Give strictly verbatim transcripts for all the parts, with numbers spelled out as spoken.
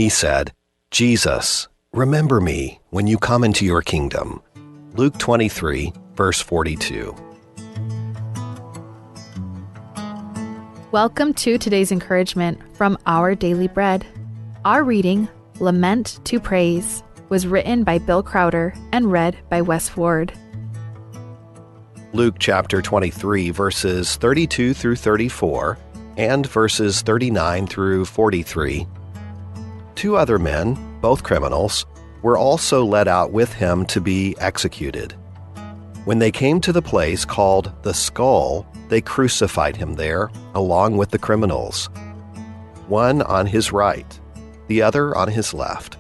He said, "Jesus, remember me when you come into your kingdom." Luke twenty-three, verse forty-two. Welcome to today's encouragement from Our Daily Bread. Our reading, Lament to Praise, was written by Bill Crowder and read by Wes Ward. Luke chapter twenty-three, verses thirty-two through thirty-four, and verses thirty-nine through forty-three. Two other men, both criminals, were also led out with him to be executed. When they came to the place called the Skull, they crucified him there, along with the criminals, one on his right, the other on his left.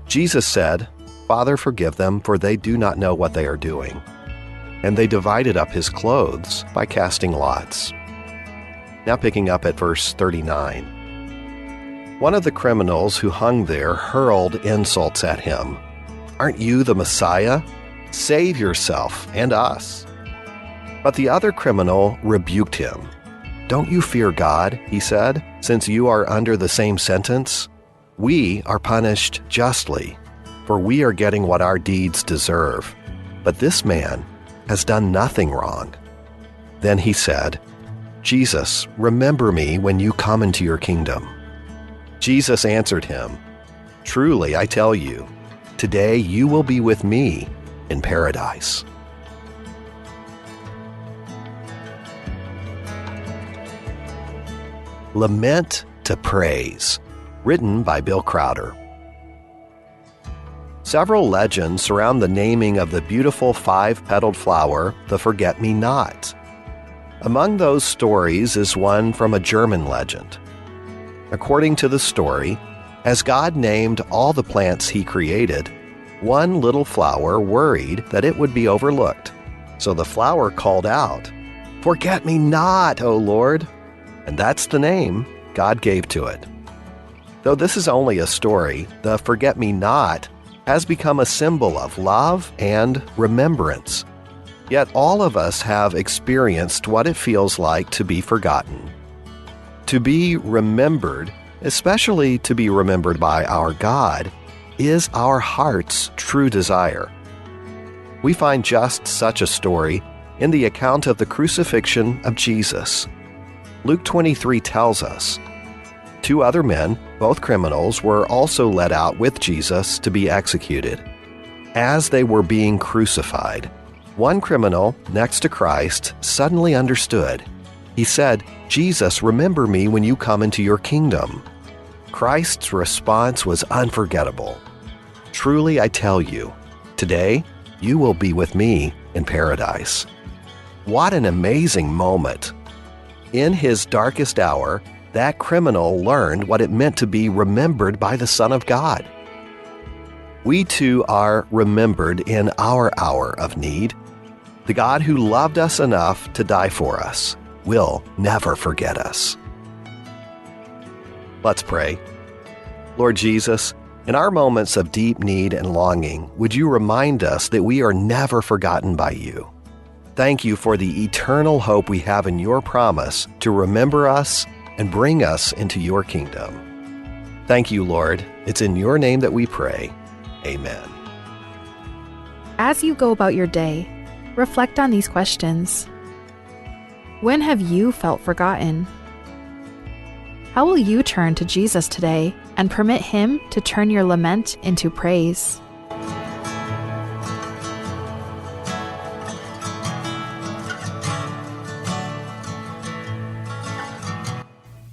Jesus said, "Father, forgive them, for they do not know what they are doing." And they divided up his clothes by casting lots. Now picking up at verse thirty-nine. One of the criminals who hung there hurled insults at him. "Aren't you the Messiah? Save yourself and us." But the other criminal rebuked him. "Don't you fear God," he said, "since you are under the same sentence? We are punished justly, for we are getting what our deeds deserve. But this man has done nothing wrong." Then he said, "Jesus, remember me when you come into your kingdom." Jesus answered him, "Truly I tell you, today you will be with me in paradise." Lament to Praise, written by Bill Crowder. Several legends surround the naming of the beautiful five-petaled flower, the forget-me-not. Among those stories is one from a German legend. According to the story, as God named all the plants he created, one little flower worried that it would be overlooked. So the flower called out, "Forget-me-not, O Lord!" And that's the name God gave to it. Though this is only a story, the forget-me-not has become a symbol of love and remembrance. Yet all of us have experienced what it feels like to be forgotten. To be remembered, especially to be remembered by our God, is our heart's true desire. We find just such a story in the account of the crucifixion of Jesus. Luke twenty-three tells us, "Two other men, both criminals, were also led out with Jesus to be executed. As they were being crucified, one criminal next to Christ suddenly understood. He said, 'Jesus, remember me when you come into your kingdom.'" Christ's response was unforgettable. "Truly I tell you, today you will be with me in paradise." What an amazing moment. In his darkest hour, that criminal learned what it meant to be remembered by the Son of God. We too are remembered in our hour of need. The God who loved us enough to die for us will never forget us. Let's pray. Lord Jesus, in our moments of deep need and longing, would you remind us that we are never forgotten by you? Thank you for the eternal hope we have in your promise to remember us and bring us into your kingdom. Thank you, Lord. It's in your name that we pray. Amen. As you go about your day, reflect on these questions. When have you felt forgotten? How will you turn to Jesus today and permit Him to turn your lament into praise?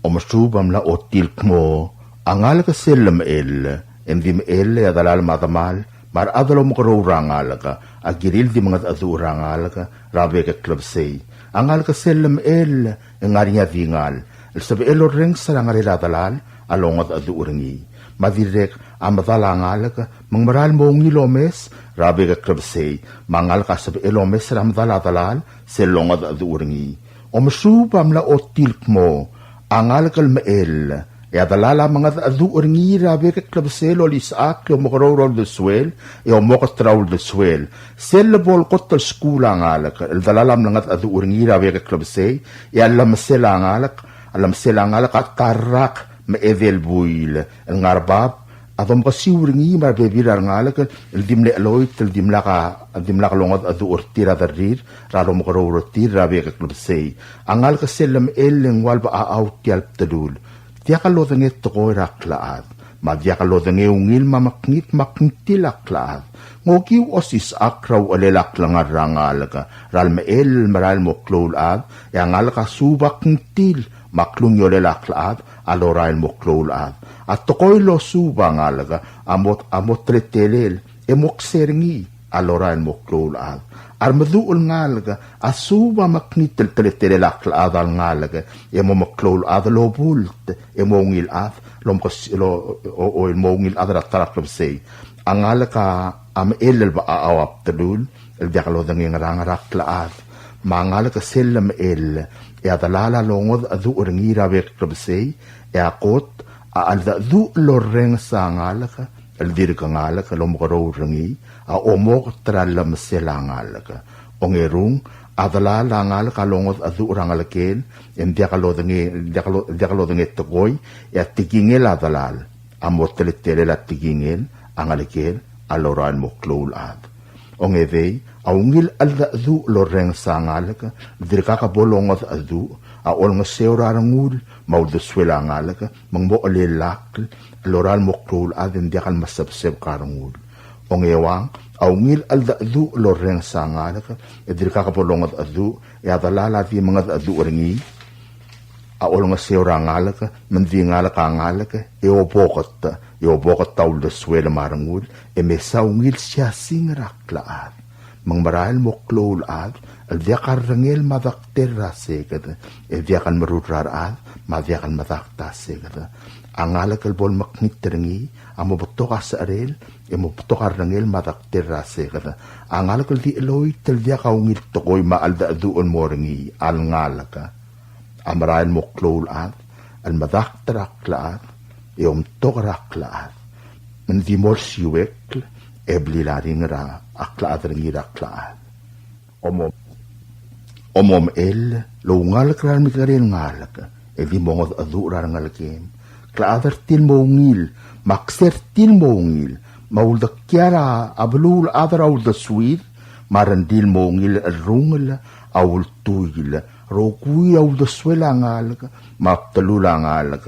Omesuub a mla ochotii el kmo a ngalek sel lemechell, e ng di mechell e a delal me a demal me a rechad el omekeroul er a ngalek a kirir el di mengedecheduch er a ngalek er a bek el klebesei. A ngalek sel lemechell e ng ngar er ngii a dingal el sebechel orrenges er a ngerel a delal a longedecheduch er ngii. Me a dirrek a medal a ngalek me ng meral mo ungil omes er a bek el klebesei, me a ngalek a sebechel omes er a medal a delal sel longedecheduch er ngii. Omesuub a mla ochotii el kmo a ngalek el mechell, e a delal a mengedecheduch er ngii er a bek el klebesei el olisechakl e omekeroul er a uldesuel e omokert er a uldesuel. Sel lebo el kot el skuul a ngalek el delal a mlengedecheduch er ngii er a bek el klebesei, e a llemesel a ngalek, a llemesel a ngalek a ta el rak me a edei el buil el ngar bab a domkesiu er ngii me a rebebil er a rengalek el di mle cheloit el dimlak a, dimlak longedecheduch er tir a derrir er a lomekeroul er tir er a bek el klebesei. A ngalek sel lemechell e ng ua el bechachau tia el bdelul. Diak lodengei tekoi er a klechad, me a diak lodengei ungil me a mekngit me a kngtil a klechad. Ng okiu osisechakl er a uchelel a klengar er a ngalek er a lemechell el merael mo klou el chad, e a ngalek a suub a kngtil me a klungiolel a klechad a lorael mo klou el chad. A tekoi el losuub a ngalek a mo, a mo teletelel e mo kser ngii a lorael mo klou el chad. A remeduch el ngalek a suub a mekngit el teletelel a klechad a lengalek e mo meklou el chad el obult e mo ungil chad, el omkes-, el o-, o-, o-, el mo ungil chad er a ta er a klebesei. A ngalek a mechell el bechachau a bdelul el diak lodengei ngerang er a klechad. Me a ngalek sel lemechell e a delal a longedecheduch er ngii er a bek el klebesei, e a kot a cheldecheduch el lorrenges a ngalek el dirk ngalek el omekeroul er ngii a omoket er a llemesel a ngalek. Ongerung, a delal a ngalek a longedecheduch er a ngelekel e ng diak lodengei, diak lo-, diak lodengei tekoi, e a tekingel a delal a mo teletelel a tekingel a ngelekel a lorael mo klou el chad. Ongedei, a ungil cheldecheduch el lorrenges a ngalek el dirkak bo longedecheduch a olengeseu er a rengul me a uldesuel a ngalek me ng mo chelellakl el lorael mo klou el chad e ng diak el mesebsebek a rengul. Ongeuang, a ungil cheldecheduch el lorrenges a ngalek el dirkak bo longedecheduch e a delal a di mengedecheduch er ngii a olengeseu er a ngalek me ng di ngalek a ngalek e oboket, e oboket a uldesuel me a rengul, e mesa ungil siasing er a klechad. Me ng merael mo klou el chad el diak a rrengel me a dektel er a seked, e diak el merur er a rechad me a diak el medakt a seked. A ngalek el bo lemekngit er ngii a mo betok a secherel e mo betok a rrengel me a dektel er a seked. A ngalek el di cheloit el diak a ungil tekoi me a cheldecheduch el mo er ngii a lengalek a merael mo klou el chad el medakt er a klechad e omtok er a klechad. Me ng di mo olsiuekl e blil a ringel er a klechad er ngii er a klechad. Omo-, omomechell el oungalek er a remekekerei el ngalek e di mongedecheduch er a rengelekem. Klechad er tir el mo ungil me a kser tir el mo ungil me a uldekial a beluulechad er a uldesuir me a rengrir el mo ungil el cherrungel a ultuil. Rokui a uldesuel a ngalek me a bdelul a ngalek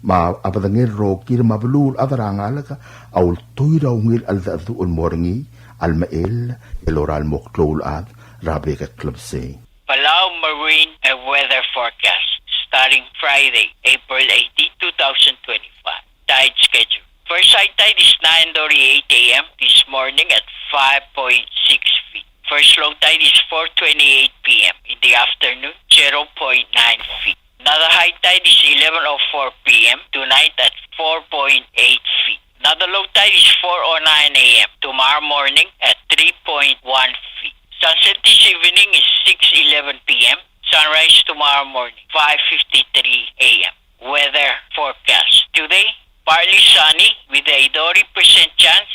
me a bedengel rokir me a beluulechad er a ngalek a ultuil er a ungil cheldecheduch el mo er ngii a lemechell el lorael mo klou el chad er a bek el klebesei. Palau Marine and Weather Forecast starting Friday, April eighteen, two thousand twenty-five. Tide schedule. First high tide is nine thirty-eight a m this morning at five point six feet. First low tide is four twenty-eight p m in the afternoon, zero point nine feet. Another high tide is eleven oh four p m tonight at four point eight feet. Another low tide is four oh nine a m tomorrow morning at three point one feet. Sunset this evening is six eleven p m. Sunrise tomorrow morning, five fifty-three a m. Weather forecast. Today, partly sunny with a thirty percent chance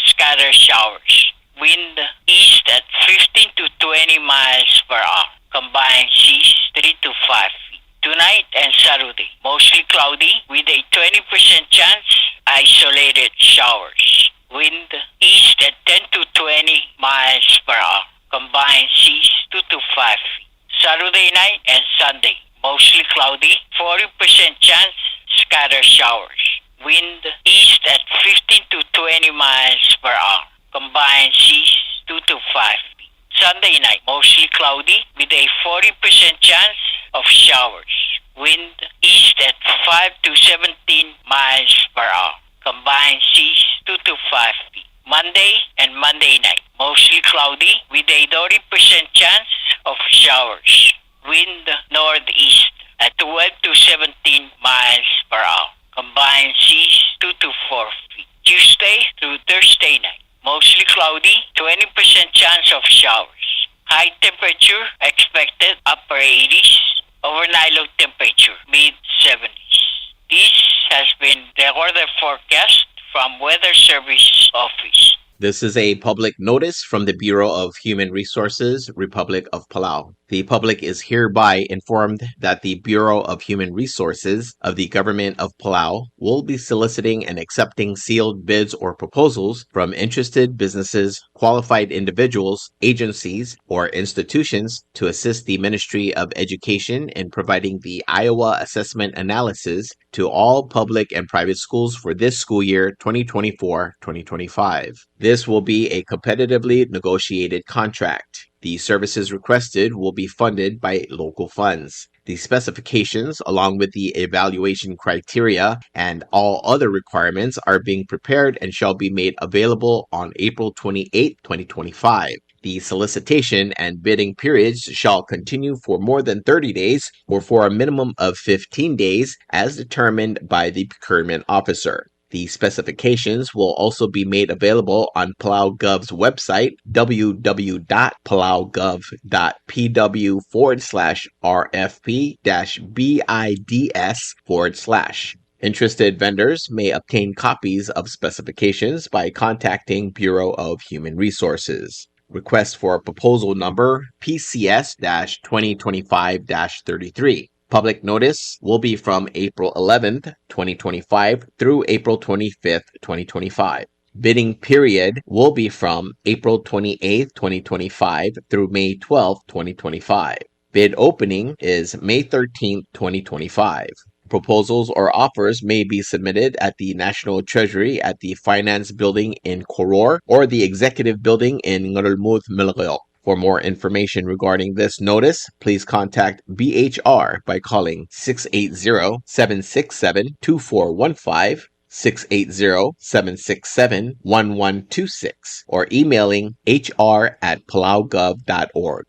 scattered showers. Wind east at fifteen to twenty miles per hour. Combined seas three to five feet. Tonight and Saturday, mostly cloudy with a twenty percent chance isolated showers. Wind east at ten to twenty miles per hour. Combined seas two to five feet. Saturday night and Sunday, mostly cloudy, forty percent chance scattered showers. Wind east at fifteen to twenty miles per hour. Combined seas two to five feet. Sunday night, mostly cloudy with a forty percent chance of showers. Wind east at five to seventeen miles per hour. Combined seas two to five feet. Monday and Monday night, mostly cloudy with a thirty percent chance of showers. Wind northeast at twelve to seventeen miles per hour. Combined seas two to four feet. Tuesday through Thursday night, mostly cloudy, twenty percent chance of showers. High temperature expected, upper eighties. Overnight low temperature, mid seventies. This has been the weather forecast from Weather Service Office. This is a public notice from the Bureau of Human Resources, Republic of Palau. The public is hereby informed that the Bureau of Human Resources of the Government of Palau will be soliciting and accepting sealed bids or proposals from interested businesses, qualified individuals, agencies, or institutions to assist the Ministry of Education in providing the Iowa Assessment Analysis to all public and private schools for this school year, twenty twenty-four, twenty twenty-five. This will be a competitively negotiated contract. The services requested will be funded by local funds. The specifications, along with the evaluation criteria and all other requirements, are being prepared and shall be made available on April twenty-eighth, twenty twenty-five. The solicitation and bidding periods shall continue for more than thirty days or for a minimum of fifteen days as determined by the procurement officer. The specifications will also be made available on PalauGov's website, www.palaugov.pw forward slash rfp dash bids forward slash. Interested vendors may obtain copies of specifications by contacting Bureau of Human Resources. Request for proposal number P C S dash twenty twenty-five dash thirty-three. Public notice will be from April eleventh, twenty twenty-five through April twenty-fifth, twenty twenty-five. Bidding period will be from April twenty-eighth, twenty twenty-five through May twelfth, twenty twenty-five. Bid opening is May thirteenth, twenty twenty-five. Proposals or offers may be submitted at the National Treasury at the Finance Building in Koror or the Executive Building in Ngerulmud, Melekeok. For more information regarding this notice, please contact B H R by calling six eight zero, seven six seven, two four one five, six eight zero, seven six seven, one one two six, or emailing H R at palaugov dot org.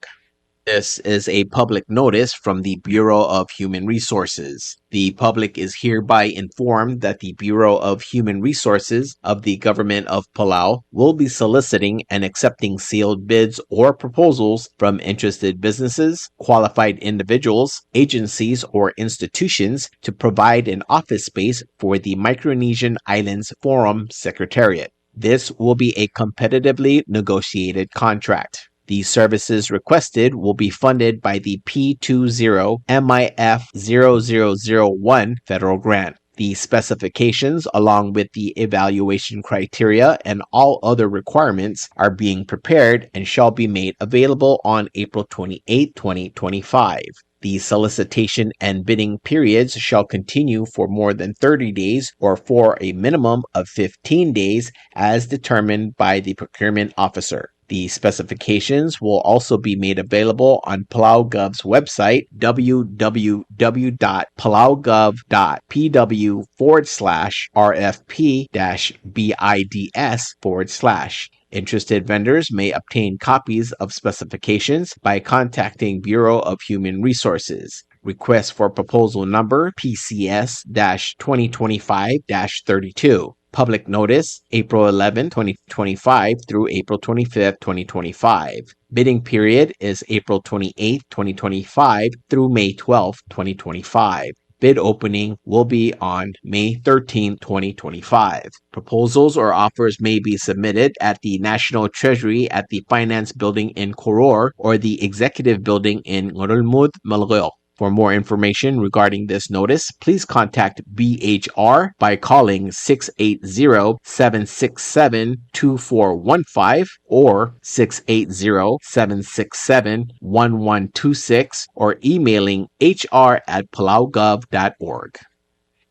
This is a public notice from the Bureau of Human Resources. The public is hereby informed that the Bureau of Human Resources of the Government of Palau will be soliciting and accepting sealed bids or proposals from interested businesses, qualified individuals, agencies, or institutions to provide an office space for the Micronesian Islands Forum Secretariat. This will be a competitively negotiated contract. The services requested will be funded by the P two zero M I F zero zero zero one federal grant. The specifications, along with the evaluation criteria and all other requirements, are being prepared and shall be made available on April twenty-eighth, twenty twenty-five. The solicitation and bidding periods shall continue for more than thirty days or for a minimum of fifteen days as determined by the procurement officer. The specifications will also be made available on PalauGov's website, www.palaugov.pw forward slash rfp dash bids forward slash. Interested vendors may obtain copies of specifications by contacting Bureau of Human Resources. Request for proposal number P C S dash twenty twenty-five dash thirty-two. Public notice, April eleventh, twenty twenty-five through April twenty-fifth, twenty twenty-five. Bidding period is April twenty-eighth, twenty twenty-five through May twelfth, twenty twenty-five. Bid opening will be on May thirteenth, twenty twenty-five. Proposals or offers may be submitted at the National Treasury at the Finance Building in Koror or the Executive Building in Ngerulmud, Melekeok. For more information regarding this notice, please contact B H R by calling six eight zero, seven six seven, two four one five or six eight zero, seven six seven, one one two six or emailing H R at palaugov dot org.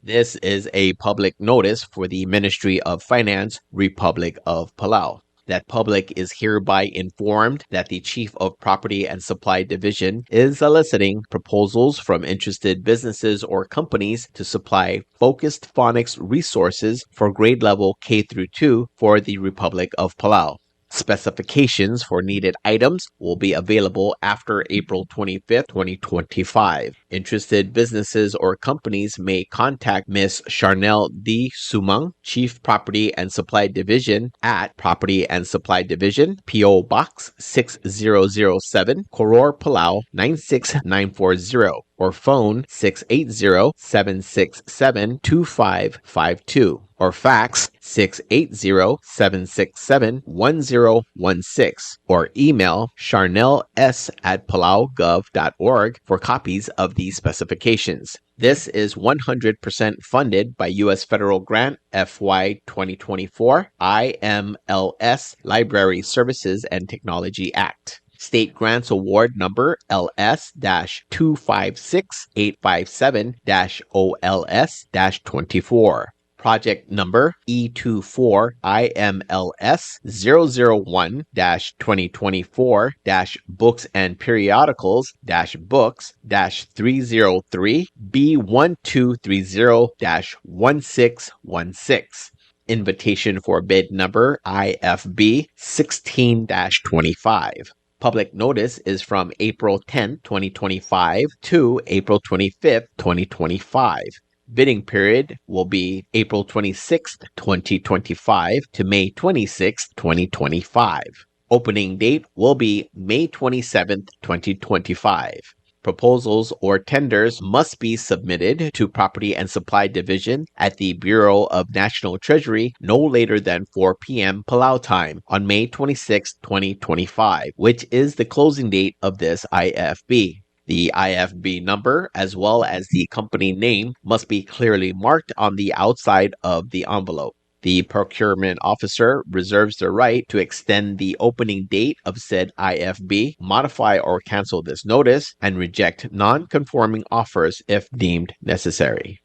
This is a public notice for the Ministry of Finance, Republic of Palau. That public is hereby informed that the Chief of Property and Supply Division is soliciting proposals from interested businesses or companies to supply focused phonics resources for grade level K through two for the Republic of Palau. Specifications for needed items will be available after April twenty-fifth, twenty twenty-five. Interested businesses or companies may contact Miss Charnel D. Sumang, Chief Property and Supply Division, at Property and Supply Division, P O Box six zero zero seven, Koror, Palau nine six nine four zero, or phone six eight zero, seven six seven, two five five two. or fax six eight zero, seven six seven, one zero one six, or email charnels at palaugov dot org for copies of these specifications. This is one hundred percent funded by U S Federal Grant F Y twenty twenty-four I M L S Library Services and Technology Act. State Grants Award Number L S dash two five six eight five seven dash O L S dash twenty-four. Project number E two four I M L S zero zero one dash twenty twenty-four dash books and periodicals dash books dash three zero three B one two three zero dash one six one six. Invitation for bid number I F B sixteen dash twenty-five. Public notice is from April tenth, twenty twenty-five to April twenty-fifth, twenty twenty-five. Bidding period will be April twenty-sixth, twenty twenty-five to May twenty-sixth, twenty twenty-five. Opening date will be May twenty-seventh, twenty twenty-five. Proposals or tenders must be submitted to Property and Supply Division at the Bureau of National Treasury no later than four p.m. Palau time on May twenty-sixth, twenty twenty-five, which is the closing date of this I F B. The I F B number, as well as the company name, must be clearly marked on the outside of the envelope. The procurement officer reserves the right to extend the opening date of said I F B, modify or cancel this notice, and reject non-conforming offers if deemed necessary.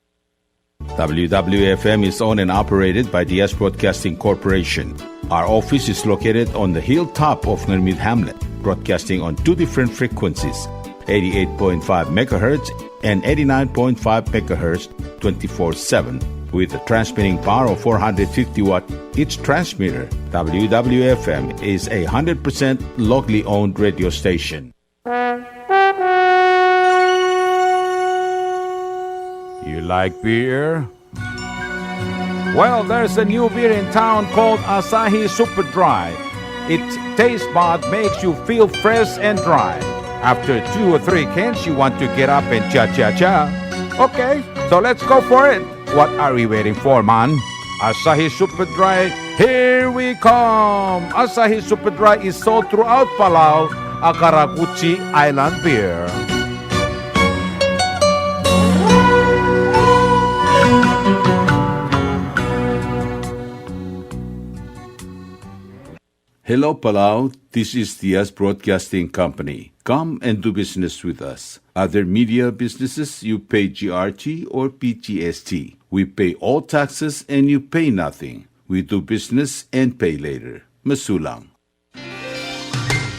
W W F M is owned and operated by Diaz Broadcasting Corporation. Our office is located on the hilltop of Ngermid Hamlet, broadcasting on two different frequencies, eighty-eight point five megahertz and eighty-nine point five megahertz, twenty-four seven, with a transmitting power of four hundred fifty watt each transmitter. W W F M is a hundred percent locally owned radio station. You like beer? Well, there's a new beer in town called Asahi Super Dry. Its taste bud makes you feel fresh and dry. After two or three cans, you want to get up and cha-cha-cha. Okay, so let's go for it. What are we waiting for, man? Asahi Super Dry, here we come! Asahi Super Dry is sold throughout Palau, a karakuchi island beer. Hello, Palau. This is Diaz Broadcasting Company. Come and do business with us. Other media businesses, you pay G R T or P G S T. We pay all taxes and you pay nothing. We do business and pay later. Mesulang.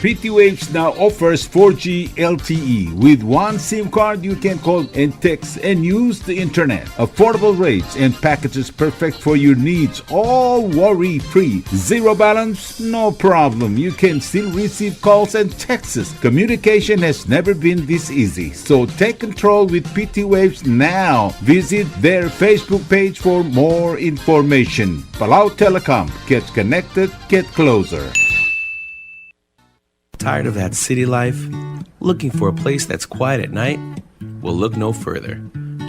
P T Waves now offers four G L T E. With one SIM card, you can call and text and use the internet. Affordable rates and packages perfect for your needs, all worry-free. Zero balance? No problem. You can still receive calls and texts. Communication has never been this easy. So take control with P T Waves now. Visit their Facebook page for more information. Palau Telecom. Get connected, get closer. Tired of that city life? Looking for a place that's quiet at night? Well, look no further.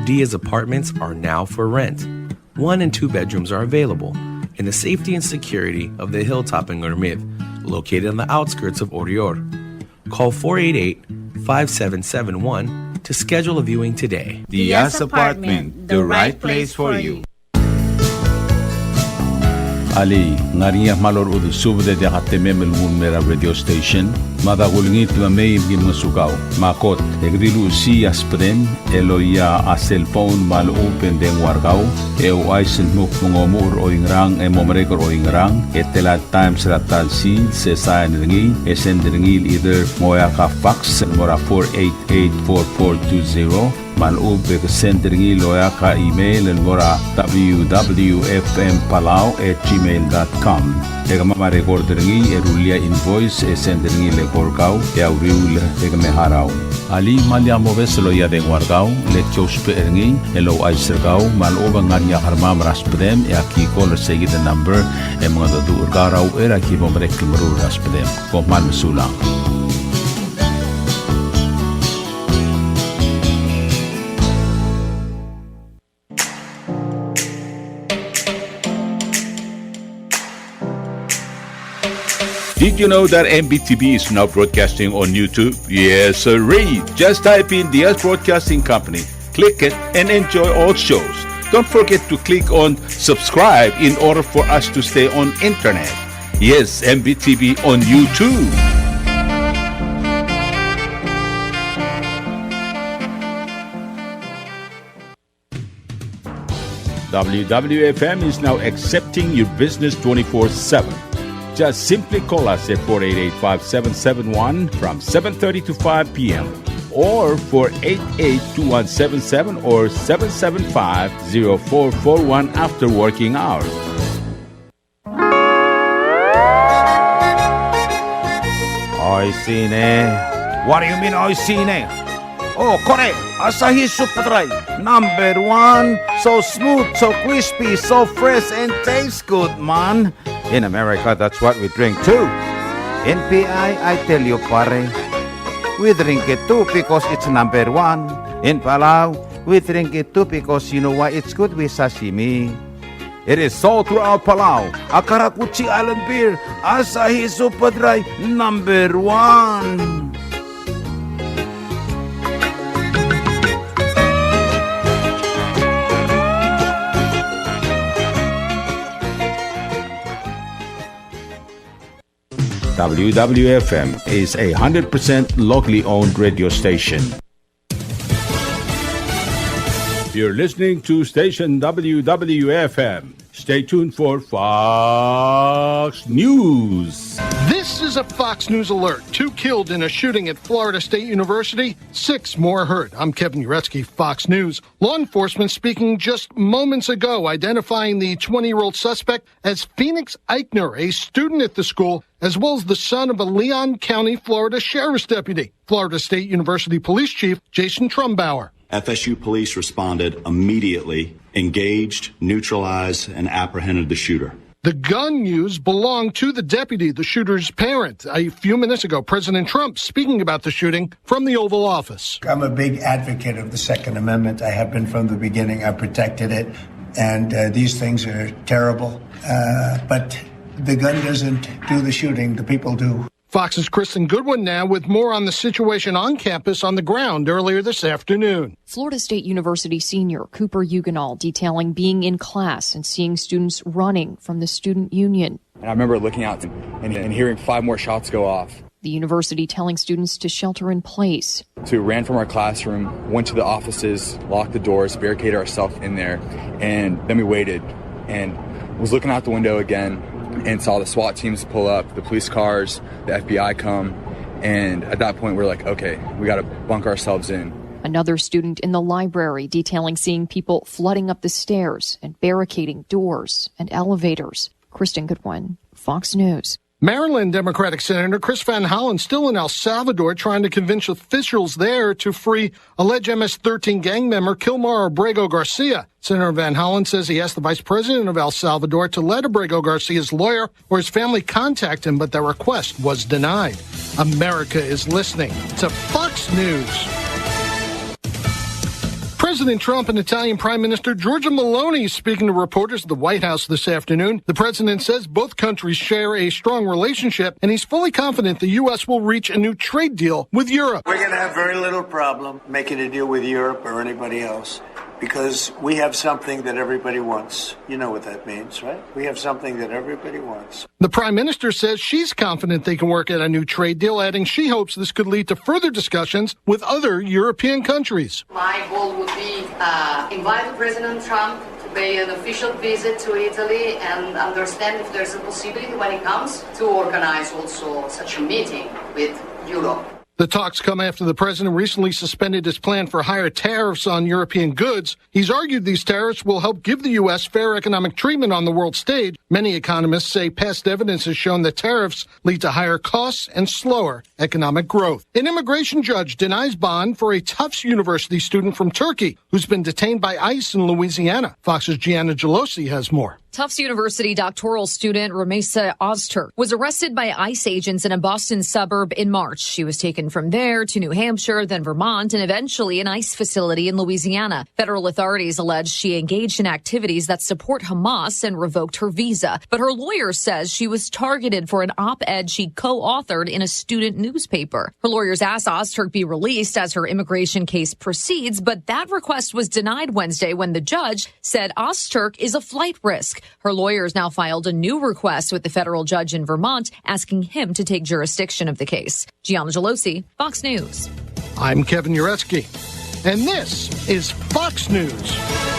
Diaz Apartments are now for rent. One and two bedrooms are available in the safety and security of the hilltop in Ngermid, located on the outskirts of Oreor. Call four eight eight, five seven seven one to schedule a viewing today. Diaz Apartment, the right place for you. Alii, ng ngar er ngii a kmal orechudel subed e diak a temem el nguu el mei er a radio station? Mada kulengit me mei me ki ngosukau. Me a kot, e ke di luchesii a subedem el oia a cellphone me a lechub e ng dengua er kau, e ouchais el dmu kmo ng omuchel er oingerang e mo merek er oingerang, e tela el times er a ta el sils, e sain er ngii, e send er ngii el either ng oeak a fax el mo er a four eight eight four four two zero, me a lechub e ke send er ngii el oeak a email el mo er a W W F M Palau at gmail dot com. E kemam a record er ngii e rullii a invoice e send er ngii el eko er kau e a uriul e ke me harau. Alii, me lak mobes el oia dengua er kau, le ki ousbech er ngii el ouchais er kau me a lechub e ng ngar er ngii a kermam er a subedem e aki call er seikid el number e mengedecheduch er kau er a uchei er a ki bo merek el meruul er a subedem. Kom kmal mesulang. Did you know that M B T V is now broadcasting on YouTube? Yes, sirree. Just type in Diaz Broadcasting Company, click it, and enjoy all shows. Don't forget to click on subscribe in order for us to stay on internet. Yes, M B T V on YouTube. W W F M is now accepting your business twenty-four seven. Just simply call us at four eight eight, five seven seven one from seven thirty to five p m, or four eight eight, two one seven seven or seven seven five, zero four four one after working hours. Oishii ne. What do you mean, oishii ne? Oh, kore, Asahi Super Dry, number one. So smooth, so crispy, so fresh, and tastes good, man. In America, that's what we drink too. In P I, I tell you, pare, we drink it too because it's number one. In Palau, we drink it too because you know why? It's good with sashimi. It is sold throughout Palau. A karakuchi island beer, Asahi Super Dry, number one. W W F M is a hundred percent locally owned radio station. You're listening to station W W F M. Stay tuned for Fox News. This is a Fox News alert. Two killed in a shooting at Florida State University, six more hurt. I'm Kevin Uretsky, Fox News. Law enforcement speaking just moments ago, identifying the twenty-year-old suspect as Phoenix Eichner, a student at the school, as well as the son of a Leon County, Florida Sheriff's Deputy. Florida State University Police Chief Jason Trumbauer. F S U police responded immediately, engaged, neutralized, and apprehended the shooter. The gun used belonged to the deputy, the shooter's parent. A few minutes ago, President Trump speaking about the shooting from the Oval Office. I'm a big advocate of the Second Amendment. I have been from the beginning. I've protected it. And, uh, these things are terrible. Uh, but the gun doesn't do the shooting. The people do. Fox's Kristen Goodwin now with more on the situation on campus on the ground earlier this afternoon. Florida State University senior Cooper Huguenot detailing being in class and seeing students running from the student union. And I remember looking out and, and hearing five more shots go off. The university telling students to shelter in place. So we ran from our classroom, went to the offices, locked the doors, barricaded ourselves in there, and then we waited and was looking out the window again and saw the SWAT teams pull up, the police cars, the F B I come, and at that point we're like, "Okay, we gotta bunker ourselves in." Another student in the library detailing seeing people flooding up the stairs and barricading doors and elevators. Kristen Goodwin, Fox News. Maryland Democratic Senator Chris Van Hollen still in El Salvador trying to convince officials there to free alleged M S thirteen gang member Kilmar Abrego Garcia. Senator Van Hollen says he asked the vice president of El Salvador to let Abrego Garcia's lawyer or his family contact him, but that request was denied. America is listening to Fox News. President Trump and Italian Prime Minister Giorgia Meloni speaking to reporters at the White House this afternoon. The president says both countries share a strong relationship, and he's fully confident the U S will reach a new trade deal with Europe. We're gonna have very little problem making a deal with Europe or anybody else, because we have something that everybody wants. You know what that means, right? We have something that everybody wants. The prime minister says she's confident they can work out a new trade deal, adding she hopes this could lead to further discussions with other European countries. My goal would be, uh, invite President Trump to pay an official visit to Italy and understand if there's a possibility when it comes to organize also such a meeting with Europe. The talks come after the president recently suspended his plan for higher tariffs on European goods. He's argued these tariffs will help give the U S fair economic treatment on the world stage. Many economists say past evidence has shown that tariffs lead to higher costs and slower economic growth. An immigration judge denies bond for a Tufts University student from Turkey who's been detained by ICE in Louisiana. Fox's Gianna Gelosi has more. Tufts University doctoral student Ramesa Ozturk was arrested by ICE agents in a Boston suburb in March. She was taken from there to New Hampshire, then Vermont, and eventually an ICE facility in Louisiana. Federal authorities allege she engaged in activities that support Hamas and revoked her visa. But her lawyer says she was targeted for an op-ed she co-authored in a student newspaper. Her lawyers asked Ozturk be released as her immigration case proceeds, but that request was denied Wednesday when the judge said Ozturk is a flight risk. Her lawyers now filed a new request with the federal judge in Vermont, asking him to take jurisdiction of the case. Gianna Gelosi, Fox News. I'm Kevin Uretsky, and this is Fox News.